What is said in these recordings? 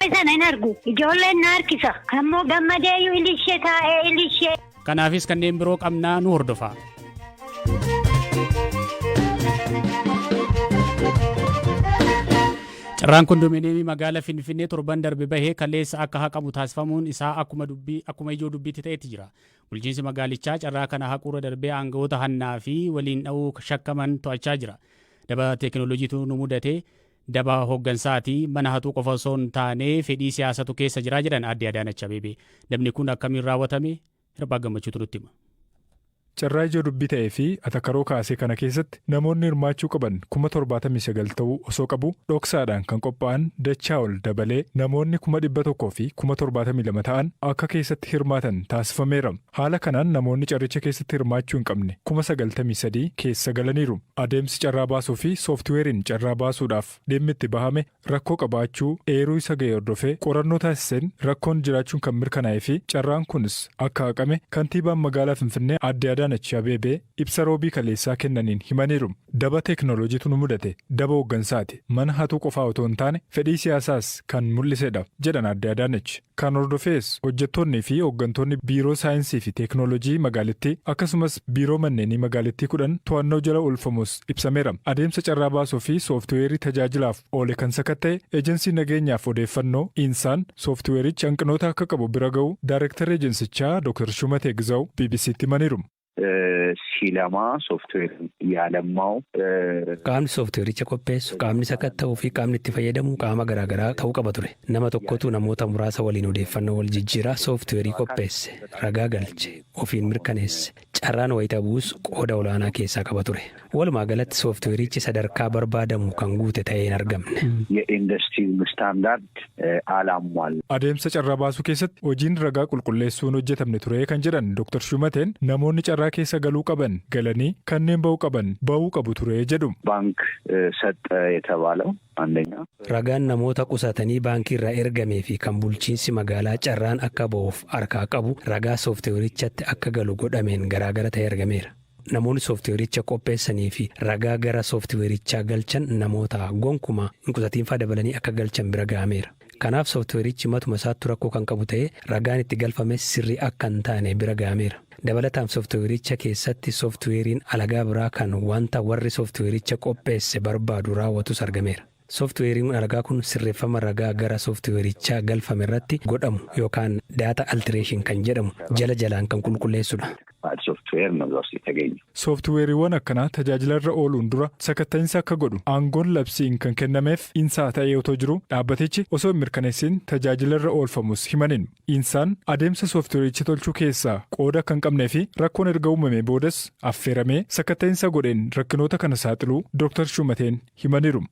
Sana hin argu. Ijoolleen na harkisa. Ammoo gammadeeyyuu ilishee taa'ee ilishee. Kanaafis kanneen biroo qabnaa nu hordofa. Carraan kondominiyeemii magaala Finfinnee torban darbe bahee kaleessa akka haqamu taasifamuun isaa akkuma dubbii akkuma ijoo dubbiitti ta'etti jira. Bulchiinsi magaalichaa carraa kana haquurra darbee aangawoota hannaa fi waliin dha'uu shakkaman to'achaa jira. Daba teekinooloojiitu nu mudate daba hooggansaati mana hatuu qofa osoo hin taane fedhii siyaasatu keessa jira jedhan Aadde Adaanach Abeebee. Dabni kun akkamiin raawwatame Hirphaa Gammachuutu nutti hima. Carraa ijoo dubbii ta'ee fi atakaroo kaasee kana keessatti namoonni hirmaachuu qaban 79,000 ta'uu osoo qabu dhoksaadhaan kan qophaa'an dachaa ol dabalee namoonni 172,000 ta'an akka keessatti hirmaatan taasifameera. Haala kanaan namoonni carricha keessatti hirmaachuu hin qabne 93,000 keessa galaniiru. Adeemsi carraa baasuu fi sooftiweeriin carraa baasuudhaaf dhimmi itti bahame rakkoo qabaachuu eeruu isa gahe hordofee qorannoo taasiseen rakkoon jiraachuun kan mirkanaa'ee fi carraan kunis akka haqame kantiibaan magaalaa Finfinnee Aadde Adaanach Abeebee ibsa Roobii kaleessaa kennaniin himaniiru. Daba teeknooloojiitu nu mudate, daba hooggansaati, mana hatuu qofaa otoo hin taane fedhii siyaasaas kan mul'isedha jedhan Aadde Adaanech. Kan hordofees hojjettoonnii fi hooggantoonni biiroo saayinsii fi teeknooloojii magaalittii akkasumas biiroo manneenii magaalittii 10 to'annoo jala oolfamuus ibsameera. Adeemsa carraa baasuu fi sooftiweerii tajaajilaaf oole kan sakatta'e Ejensii Nageenyaaf Odeeffannoo, Insaan, sooftiweerichi hanqinoota akka qabu bira ga'uu Daarektarri ejensichaa Dr. Shumatee Gizaw BBC'tti himaniiru. ሲለማ ሶፍትዌር ያለማው Qaamni sooftiweericha qopheessu, qaamni sakatta'uu fi qaamni itti fayyadamu qaama garaagaraa ta'uu qaba ture. Nama tokkotu namoota muraasa waliin odeeffannoo wal jijjiiraa sooftiweerii qopheesse, ragaa galche, ofiin mirkaneesse. Carraan wayita bu'us qooda olaanaa keessaa qaba ture. Walumaa galatti sooftiweerichi sadarkaa barbaadamu kan guute ta'ee hin argamne. የኢንዱስትሪውን ስታንዳርድ አላሟል Adeemsa carraa baasuu keessatti hojiin ragaa qulqulleessuu hin hojjetamne ture kan jedhan Dr. Shumateen namoonni carraa keessa galuu qaban galanii kanneen ba'uu qaban ba'uu qabu ture jedhu. ባንክ ሰጠ የተባለው አንደኛ Ragaan namoota qusatanii baankii irraa ergamee fi kan bulchiinsi magaalaa carraan akka ba'uuf harkaa qabu ragaa sooftiweerichatti akka galu godhameen garaagara ta'ee argameera. Namoonni sooftiweericha qopheessanii fi ragaa gara sooftiweerichaa galchan namoota gonkumaa hin qusatiinfaa dabalanii akka galchan bira ga'ameera. Kanaaf sooftiweerichi matuma isaatti rakkoo kan qabu ta'ee ragaan itti galfames sirrii akka hin taane bira ga'ameera. Dabalataan sooftiweericha keessatti sooftiweeriin alagaa biraa kan wanta warri sooftiweericha qopheesse barbaadu raawwatus argameera. Sooftiweeriin alagaa kun sirreeffama ragaa gara sooftiweerichaa galfame irratti godhamu yookaan data alteration kan jedhamu jala jalaan kan qulqulleessudha. ሶፍትዌር ነው እዛ ውስጥ የተገኘው። Sooftiweeriiwwan akkanaa tajaajilarra ooluun dura sakatta'insa akka godhu aangoon labsiin kan kennameef Insaa ta'ee otoo jiru dhaabbatichi osoo hin mirkaneessin tajaajilarra oolfamus himaniin. Insaan adeemsa sooftiweericha tolchuu keessaa qooda kan qabnee fi rakkoon erga uumamee boodas affeeramee sakatta'insa godheen rakkinoota kana saaxiluu Dr. Shumateen himaniiru.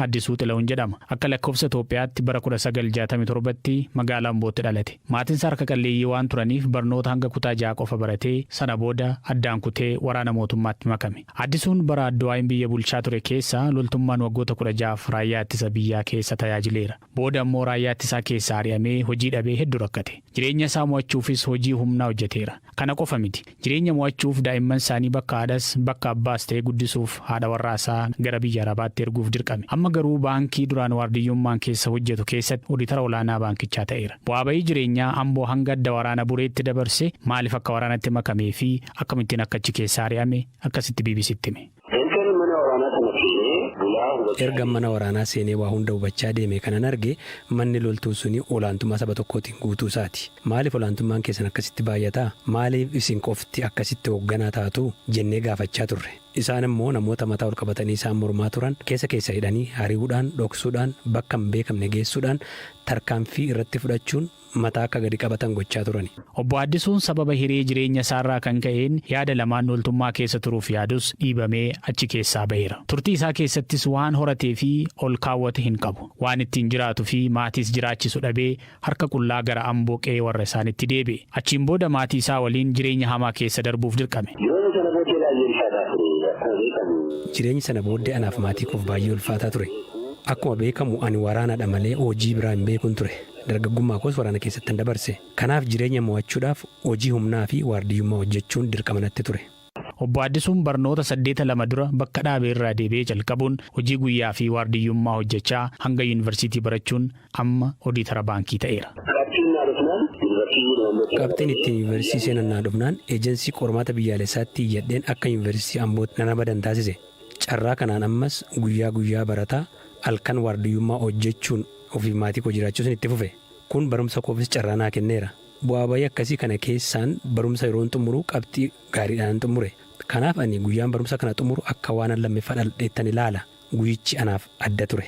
Addisuu Xila'uun jedhama. Akka lakkoofsa Itoophiyaatti bara 1967tti magaalaa Ambootti dhalate. Maatiin isaa harka qalleeyyii waan turaniif barnoota hanga kutaa ja'a qofa baratee sana booda addaan kutee waraana mootummaatti makame. Addisuun bara Adduwaayin biyya bulchaa ture keessa loltummaan waggoota 16f raayyaa ittisa biyyaa keessa tajaajileera. Booda immoo raayyaa ittisaa keessaa ari'amee hojii dhabee hedduu rakkate. Jireenya isaa mo'achuufis hojii humnaa hojjeteera. Kana qofa miti. Jireenya mo'achuuf daa'imman isaanii bakka haadhas bakka abbaas ta'ee guddisuuf haadha warraa isaa gara biyya Arabaatti erguuf dirqame. Amma garuu baankii duraan waardiyyummaan keessa hojjetu keessatti oditara olaanaa baankichaa ta'eera. Bu'aa bayii jireenyaa Amboo hanga adda waraana Bureetti dabarse maaliif akka waraanatti makamee fi akkamittiin akka achi keessaa ari'ame akkasitti BBCtti hime. Erga mana waraanaa seenee waa hunda hubachaa deeme kanan arge manni loltuu suni olaantummaa saba tokkootiin guutuu isaati. Maaliif olaantummaan keessan akkasitti baay'ataa? Maaliif isin qofti akkasitti hoogganaa taatu? Jennee gaafachaa turre. Isaan immoo namoota mataa ol qabatanii isaan mormaa turan keessa keessa hidhanii ari'uudhaan, dhoksuudhaan, bakka hin beekamne geessuudhaan tarkaanfii irratti fudhachuun mataa akka gadi qabatan gochaa turani. Obbo Addisuun sababa hiree jireenya isaarraa kan ka'een yaada lamaan loltummaa keessa turuuf yaadus dhiibamee achi keessaa baheera. Turtii isaa keessattis waan horatee fi ol kaawwate hin qabu. Waan ittiin jiraatuu fi maatiis jiraachisu dhabee harka qullaa gara Amboo qe'ee warra isaanitti deebi'e. Achiin booda maatii isaa waliin jireenya hamaa keessa darbuuf dirqame. Jireenyi sana booddee anaaf maatii koof baay'ee ulfaataa ture. Akkuma beekamu ani waraanadha malee hojii biraa hin beekun ture. Dargaggummaa koos waraana keessatti dabarse. Kanaaf jireenya mo'achuudhaaf hojii humnaa fi waardiyyummaa hojjechuun dirqama natti ture. Obbo Addisuun barnoota 8-2 dura bakka dhaabee irraa deebi'ee jalqabuun hojii guyyaa fi waardiyyummaa hojjechaa hanga yuunivarsiitii barachuun amma odiitara baankii ta'eera. Qabxiin ittiin yuunivarsiitii seenan naa dhufnaan eejensii qormaata biyyaalessaatti iyyadheen akka yuunivarsiitii Ambootti na ramadan taasise. Carraa kanaan ammas guyyaa guyyaa barataa halkan waardiyyummaa hojjechuun ofiif maatii koo jiraachisuun itti fufe. Kun barumsa koofis carraa naa kenneera. Bu'aa bayii akkasii kana keessaan barumsa yeroon xumuru qabxii gaariidhaanan xumure. Kanaaf ani guyyaan barumsa kana xumuru akka waanan lammaffaa dhaladheettan ilaala. Guyyichi anaaf adda ture.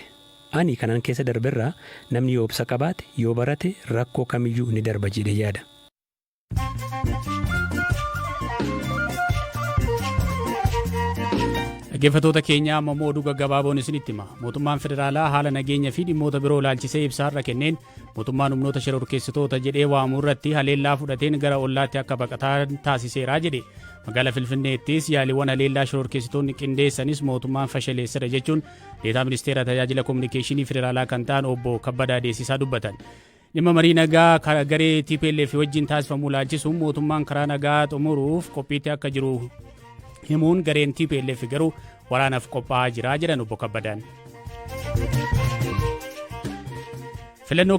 Ani kanan keessa darberraa namni yoo obsa qabaate, yoo barate rakkoo kamiyyuu ni darba jedhee yaada. Dhaggeeffattoota keenya, amma immoo oduu gaggabaaboon isinitti hima. Mootummaan federaalaa haala nageenya fi dhimmoota biroo ilaalchisee ibsa har'a kenneen mootummaan humnoota shororkeessitoota jedhee waamuu irratti haleellaa fudhateen gara ollaatti akka baqataa taasiseera jedhe. Magaalaa Finfinneettis yaaliiwwan haleellaa shororkeessitoonni qindeessanis mootummaan fashaleessera jechuun deetaa ministeera tajaajila kominikeeshinii federaalaa kan ta'an obbo Kabbadaa Deessisaa dubbatan. Dhimma marii nagaa garee TPLF wajjin taasifamu ilaalchisuun mootummaan karaa nagaa xumuruuf qophiitti akka jiru himuun, gareen TPLF garuu waraanaaf qophaa'aa jira jedhan obbo Kabbadaan. Filannoo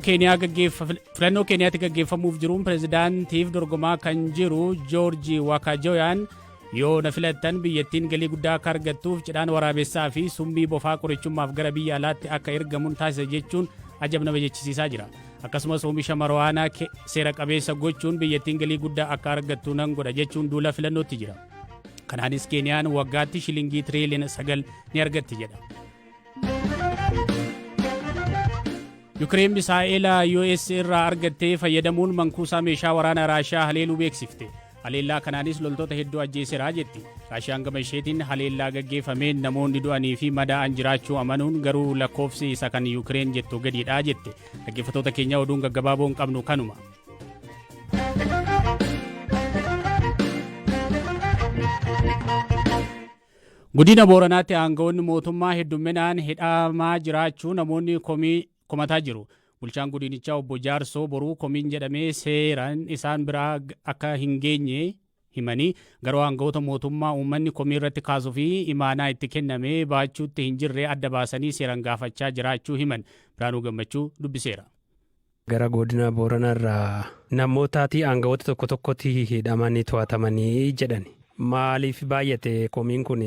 Keeniyaatti gaggeeffamuuf jiruun pirezidaantiif dorgomaa kan jiru Joorji Wakajoyaan, yoo na filattan biyyattiin galii guddaa akka argattuuf cidhaan waraabessaa fi summii bofaa qorichummaaf gara biyya alaatti akka ergamuun taasisa jechuun ajab nama jechisiisaa jira. Akkasumas oomisha mariwaanaa seera qabeessa gochuun biyyattiin galii guddaa akka argattu nan godha jechuun duula filannootti jira. Kanaanis Keeniyaan waggaatti shilingii tiriiliyoona 9 ni argatti jedha. Yukireen misaa'ela US irraa argattee fayyadamuun mankuusaa meeshaa waraanaa Raashiyaa haleeluu beeksifte. Haleellaa kanaanis loltoota hedduu ajjeeseera jetti. Raashiyaan gama isheetiin haleellaa gaggeeffameen namoonni du'anii fi madaa'an jiraachuu amanuun, garuu lakkoofsi isa kan Yukireen jettu gadiidha jette. Dhaggeeffattoota keenya, oduun gaggabaaboon qabnu kanuma. Godina Booranaatti aangawoonni mootummaa heddumminaan hidhamaa jiraachuu namoonni komii komataa jiru. Bulchaan godinichaa obbo Jaarsoo Boruu komiin jedhamee seeraan isaan biraa akka hin geenye himanii, garuu aangawoota mootummaa uummanni komii irratti kaasuu fi imaanaa itti kennamee baachuutti hin jirre adda baasanii seeraan gaafachaa jiraachuu himan. Biraanuu Gammachuu dubbiseera. Gara godina Booranarraa namootaati aangawoota tokko tokkotti hidhamanii to'atamanii jedhan. Maaliif baay'ate komiin kun?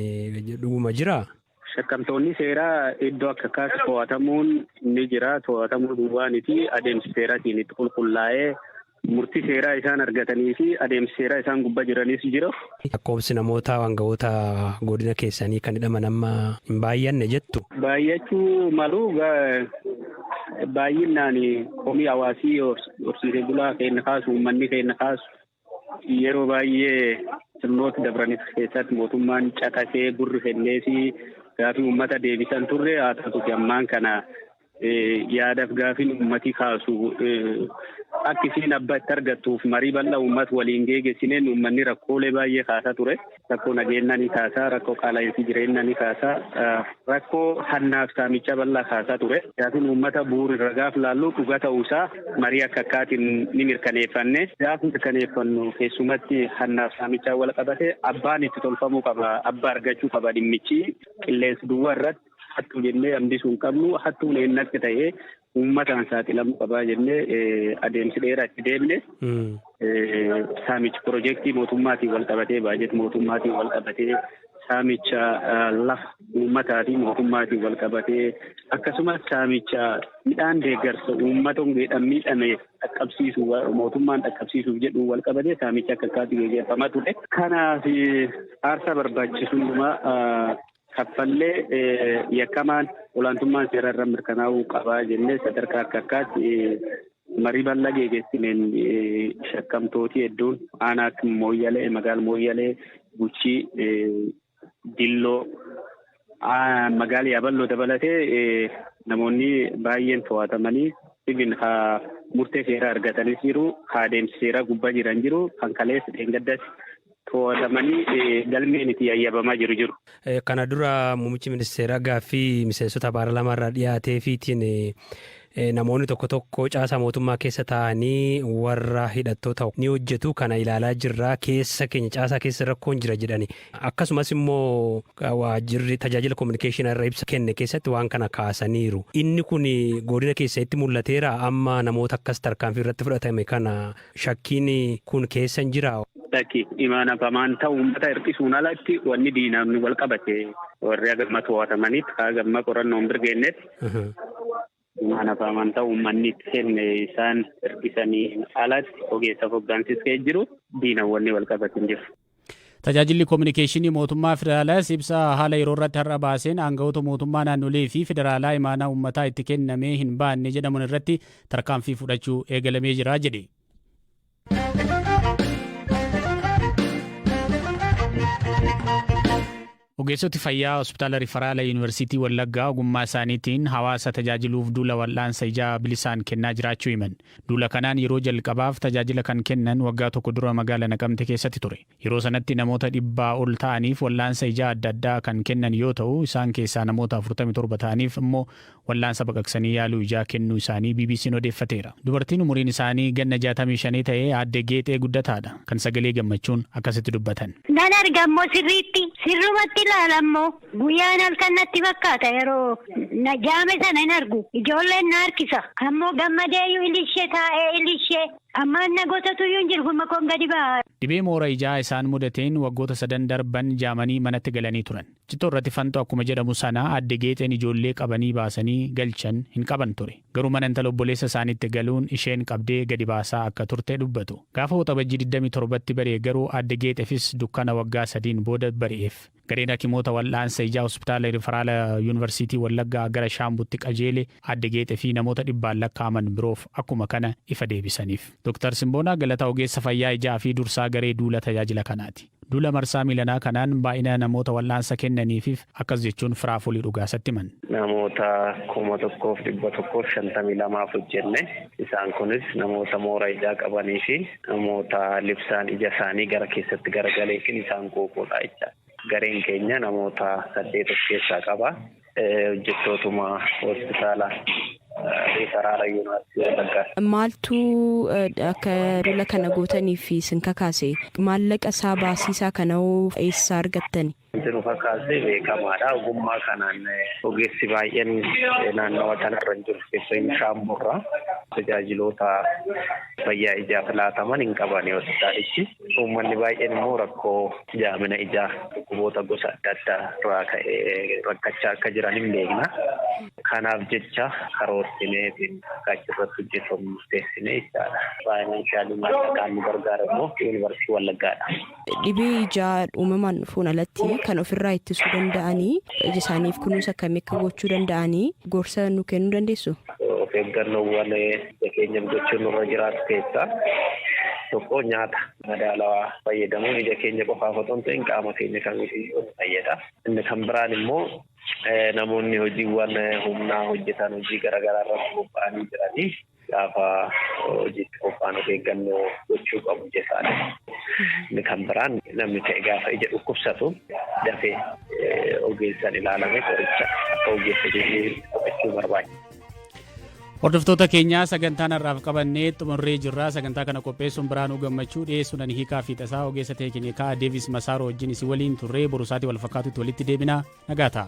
Dhuguma jiraa? Shakkamtoonni seeraa iddoo akka akkaatti to'atamuun ni jira. To'atamuu duwwaanii fi adeemsi seeraatiin itti qulqullaa'ee murtii seeraa isaan argatanii fi adeemsi seeraa isaan gubbaa jiranis jira. Lakkoofsi namoota aangawoota godina keessanii kan hidhaman amma hin baay'anne jettu? Baay'achuu malu. Baay'inaan komii hawaasii horsiisee bulaa keenya kaasu, uummanni keenya kaasu, yeroo baay'ee sirnoota dabranis keessatti mootummaan caqasee gurri kennee fi gaafii uummata deebisan turre. Haa ta'uti, ammaan kana yaadaaf gaafiin uummati kaasu akka isiin abbaa itti argattuuf marii bal'aa uummata waliin geeggessineen uummanni rakkoolee baay'ee kaasaa ture. Rakkoo nageenyaa ni kaasaa, rakkoo qaala'insi jireenyaa ni kaasaa, rakkoo hannaaf saamicha bal'aa kaasaa ture. Gaafiin uummata bu'uura gaaf laallu dhugaa ta'uusaa marii akka akkaatiin ni mirkaneeffanne. Gaaf mirkaneeffannu keessumatti hannaaf saamichaa wal qabate abbaan itti tolfamuu qaba, abbaa argachuu qaba. Dhimmichi qilleensa duwwaa irratti hattuu jennee hambisuu hin qabnu, hattuun eenyu akka ta'e uummataan saaxilamuu qabaa jennee adeemsi dheeraa itti deemne. Saamicha piroojeektii mootummaatiin wal qabatee, baajet mootummaatiin wal qabatee, saamicha lafa uummataa fi mootummaatiin wal qabatee, akkasumas saamicha midhaan deeggarsa uummata hongeedhaan miidhame dhaqqabsiisu mootummaan dhaqqabsiisuuf jedhu wal qabatee saamicha akka akkaatti gaggeeffamaa ture. Kanaaf aarsaa barbaachisu hundumaa kaffallee yakkamaan olaantummaan seera irra mirkanaa'uu qabaa jennee sadarkaa akka akkaatti marii bal'aa geggeessineen shakkamtooti hedduun aanaa akka Mooyyalee, magaala Mooyyalee, Guchii, Dilloo, magaala Yaaballoo dabalatee namoonni baay'een to'atamanii even haa murtee seeraa argatanis jiru, haa adeemsa seeraa gubbaa jiran jiru, kan kaleessa dheengaddas to'atamanii galmeen itti yayyabamaa jiru jiru. Kana dura muummichi ministeeraa gaaffii miseensota paarlaamaa irraa dhiyaatee fiitiin Namoonni tokko tokko caasaa mootummaa keessa taa'anii warra hidhattoota ni hojjetu, kana ilaalaa jirra, keessa keenya caasaa keessa rakkoon jira jedhani. Akkasumas immoo waajjirri tajaajila kominikeeshinii irra ibsa kenne keessatti waan kana kaasaniiru. Inni kun godina keessatti mul'ateera? Amma namoota akkas tarkaanfii irratti fudhatame kana shakkiin kun keessa hin jira? Lakki, imaana bamaan ta'u uummata hir'isuun alatti wanni diinaan wal qabate warri hagamma to'atamanitti hagamma qorannoon birgeennetti imaana bamaan ta'u uummanni itti kenne isaan hir'isanii alatti ogeessa hoggansis kee jiru diinaan wanni wal qabate hin jiru. Tajaajilli koominikeeshinii mootummaa federaalaas ibsa haala yeroo irratti har'a baaseen aangawoota mootummaa naannolee fi federaalaa imaanaa uummataa itti kennamee hin baanne jedhaman irratti tarkaanfii fudhachuu eegalamee jira jedhe. Ogeessoti fayyaa hospitaala Riferaala Yuunivarsiitii Wallaggaa ogummaa isaaniitiin hawaasa tajaajiluuf duula wal'aansa ijaa bilisaan kennaa jiraachuu himan. Duula kanaan yeroo jalqabaaf tajaajila kan kennan waggaa tokko dura magaala Naqamte keessatti ture. Yeroo sanatti namoota 100 ol ta'aniif wal'aansa ijaa adda addaa kan kennan yoo ta'u, isaan keessaa namoota 47 ta'aniif immoo wal'aansa baqaqsanii yaaluu ijaa kennuu isaanii BBC'n odeeffateera. Dubartiin umuriin isaanii ganna 65 ta'e Aadde Geexee Guddataadha kan sagalee gammachuun akkasitti dubbatan. Nan arga immoo sirriitti, sirrumatti ilaala immoo. Guyyaan halkan natti fakkaata yeroo na jaame sana hin argu. Ijoolleen na harkisa. Ammoo gammadeeyyuu ilishee taa'ee ilishee. Ammaan na gotatuyyuu hin jiru, gurma koon gadi ba'a. Dhibee moora ijaa isaan mudateen waggoota sadan darban jaamanii manatti galanii turan. Cittoo irratti fanxoo akkuma jedhamu sana Aadde Geexeen ijoollee qabanii baasanii galchan hin qaban ture. Garuu mana intala obboleessa isaaniitti galuun isheen qabdee gadi baasaa akka turte dubbatu. Gaafa Waxabajjii 27tti bari'e garuu Aadde Geexefis dukkana waggaa sadiin booda bari'eef. Gareen hakimoota wal'aansa ijaa hospitaala Riferaala Yuunivarsiitii Wallaggaa gara Shaambutti qajeele Aadde Geexee fi namoota dhibbaan lakkaa'aman biroof akkuma kana ifa deebisaniif. Dr. Simboonaa Galataa ogeessa fayyaa ijaa fi dursaa garee duula tajaajila kanaati. Duula marsaa miilanaa kanaan baay'ina namoota wal'aansa kennaniifif akkas jechuun Firaafolii Dhugaasatti himan. Namoota 1,152f hojjenne. Isaan kunis namoota moora ijaa qabanii fi namoota libsaan ija isaanii gara keessatti garagaleefin isaan quuquudha jechaadha. Gareen keenya namoota saddeet of keessaa qaba. Hojjettootuma hospitaala Riifaraala Yuunivarsiitii Wallaggaati. Maaltu akka duula kana gootaniif isin kakaase? Maallaqa isaa, baasii isaa kana hoo eessaa argattani? Wanti nu kakaase beekamaadha. Ogummaa kanaan ogeessi baay'een naannawa kanarra hin jiru. Keessumaa Shaamburraa tajaajiloota fayyaa ijaaf laataman hin qaban hospitaalichi. Uummanni baay'een immoo rakkoo jaamina ijaa, dhukkuboota gosa adda addaa irraa ka'ee rakkachaa akka jiran hin beekna. Kanaaf jecha karoorsinee akka achirratti hojjetamu murteessinee jechaadha. Faayinaanshaaliin maallaqaan nu gargaara immoo Yuunivarsiitii Wallaggaadha. Dhibee ijaa uumamaan dhufuun alatti kan ofirraa ittisuu danda'anii, ija isaaniif kunuunsa akkamii akka gochuu danda'anii gorsa nu kennuu dandeessu? Of eeggannoowwan ija keenyaaf gochuun nurra jiraatu keessaa tokko nyaata madaalawaa fayyadamuun ija keenya qofaaf otoo hin ta'in qaama keenya kamiifiyyuu ni fayyada. Inni kan biraan immoo namoonni hojiiwwan humnaa hojjetan, hojii garaagaraa irratti bobba'anii jiranii, gaafa hojiitti bobba'an of eeggannoo gochuu qabu ija isaanii. Inni kan biraan namni ta'e gaafa ija dhukkubsatu dafee ogeessaan ilaalame qoricha akka ogeessa jedhee fudhachuu barbaachisa. Hordoftoota keenyaa, sagantaan har'aaf qabannee xumurree jirra. Sagantaa kana qopheessuun Biraanuu Gammachuu, dhiyeessuun ani Hiikaa fi Tasaa, ogeessa teekinikaa Deevis Masaaroo wajjin isin waliin turree. Borusaatii wal fakkaatutti walitti deebina. Nagaa ta'a.